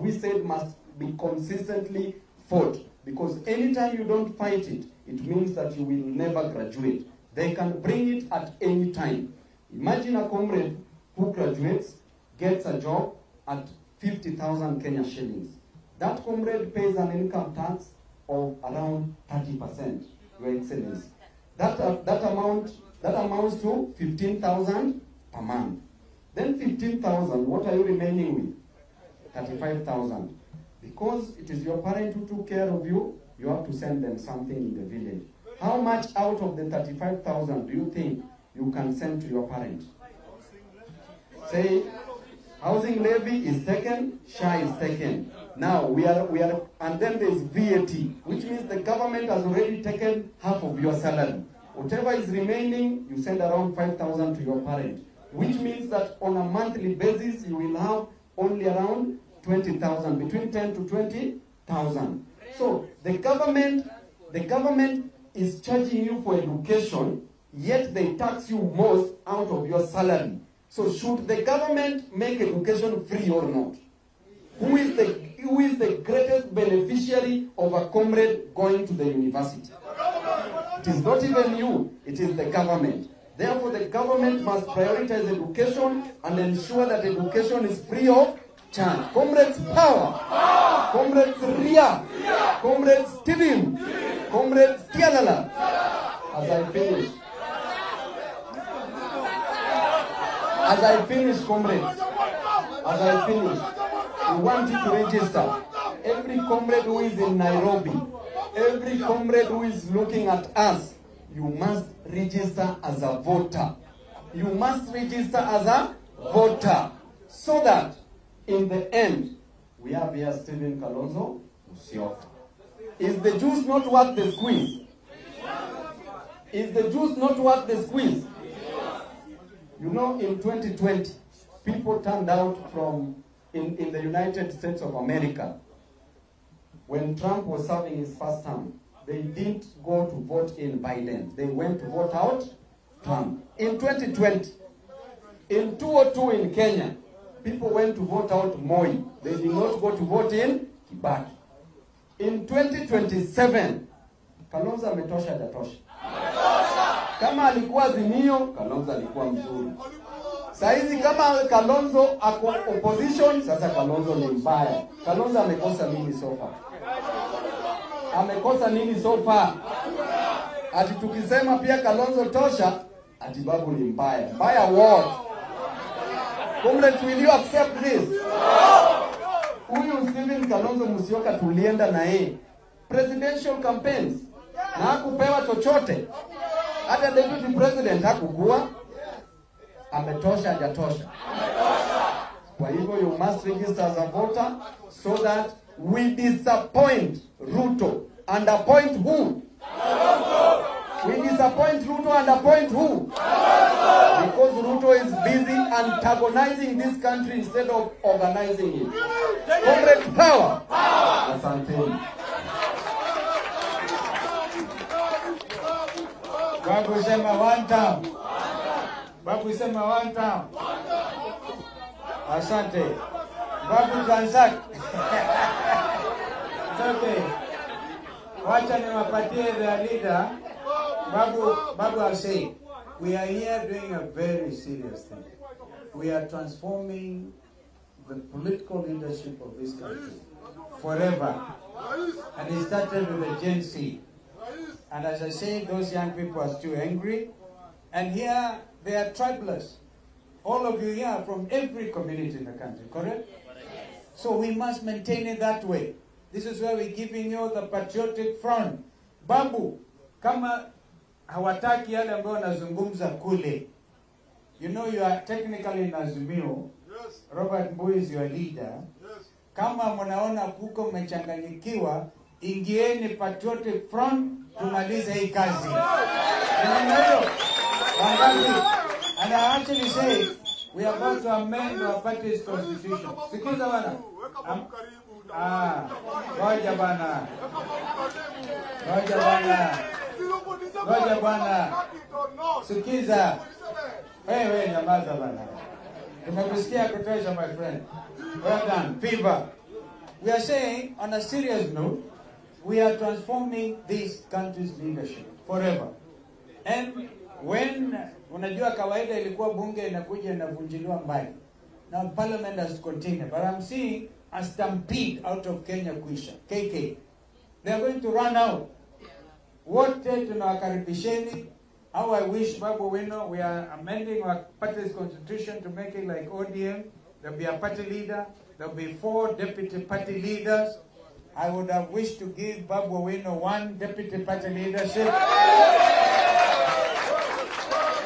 We said must be consistently fought, because anytime you don't fight it, it means that you will never graduate. They can bring it at any time. Imagine a comrade who graduates, gets a job at 50,000 Kenya shillings. That comrade pays an income tax of around 30%, Your Excellency. That amounts to 15,000 per month. Then 15,000, what are you remaining with? 35,000. Because it is your parent who took care of you, you have to send them something in the village. How much out of the 35,000 do you think you can send to your parent? Say, housing levy is taken, SHA is taken. Now we are, and then there's VAT, which means the government has already taken half of your salary. Whatever is remaining, you send around 5,000 to your parent, which means that on a monthly basis, you will have only around 20,000, between 10 to 20,000. So the government is charging you for education, yet they tax you most out of your salary. So should the government make education free or not? Who is the greatest beneficiary of a comrade going to the university? It is not even you, it is the government. Therefore, the government must prioritize education and ensure that education is free of charge. Comrades, power! Power. Comrades, Ria! Ria. Comrades, Tibim! Comrades, Tialala! As I finish, comrades, as I finish, we want you to register. Every comrade who is in Nairobi, every comrade who is looking at us, you must register as a voter. You must register as a voter, so that in the end, we have here Stephen Kalonzo Musyoka. Is the juice not worth the squeeze? Is the juice not worth the squeeze? You know, in 2020, people turned out from, in the United States of America, when Trump was serving his first term, they didn't go to vote in Biden. They went to vote out Trump. In 2020, in 2002 in Kenya, people went to vote out Moi. They did not go to vote in Kibaki. In 2027, Kalonzo ametosha hajatosha? Kama alikuwa Azimio, Kalonzo alikuwa mzuri. Saizi kama Kalonzo ako opposition, sasa Kalonzo ni mbaya. Kalonzo amekosa nini so far? Amekosa nini so far? Ati tukisema pia Kalonzo tosha, ati babu ni mbaya. Mbaya what? Comrades, will you accept this? Huyu Stephen Kalonzo Musyoka tulienda na yeye presidential campaigns na hakupewa chochote. Hata deputy president hakukuwa. Ametosha hajatosha? Kwa hivyo you must register as a voter so that we disappoint Ruto and appoint who? Kalonzo. We disappoint Ruto and appoint who? Kalonzo. Because Ruto is busy antagonizing this country instead of organizing it. Comrade, power! Power. Asanteni. Babu sema one time. Babu sema one time. Asante. Babu transact. It's okay. Wacha niwapatie their leader. Babu I'll say, we are here doing a very serious thing. We are transforming the political leadership of this country forever. And it started with the Gen Z. And as I say, those young people are still angry. And here, they are tribeless. All of you here are from every community in the country, correct? Yes. So we must maintain it that way. This is where we're giving you the patriotic front. Babu, kama hawataki yale ambayo wanazungumza kule. You know you are technically in Azimio. Yes. Robert Mbui is your leader. Yes. Kama mnaona kuko mmechanganyikiwa, ingieni patriotic front tumalize hii kazi. And I actually say we are about to amend our party's constitution. Sikiza bana. Ngoja bana. Ngoja bana. Ngoja bana. Sikiza. Wewe nyamaza bana. Tumekusikia kutosha, my friend. Well done. Fever. We are saying, on a serious note, we are transforming this country's leadership forever. And when, unajua kawaida ilikuwa bunge inakuja inavunjiliwa mbali. Now parliament has to continue, but I'm seeing a stampede out of Kenya Kwisha, KK. They are going to run out. Wote tunawakaribisheni. How I wish, Babu Owino, we are amending our party's constitution to make it like ODM. There'll be a party leader. There'll be 4 deputy party leaders. I would have wished to give Babu Owino 1 deputy party leadership.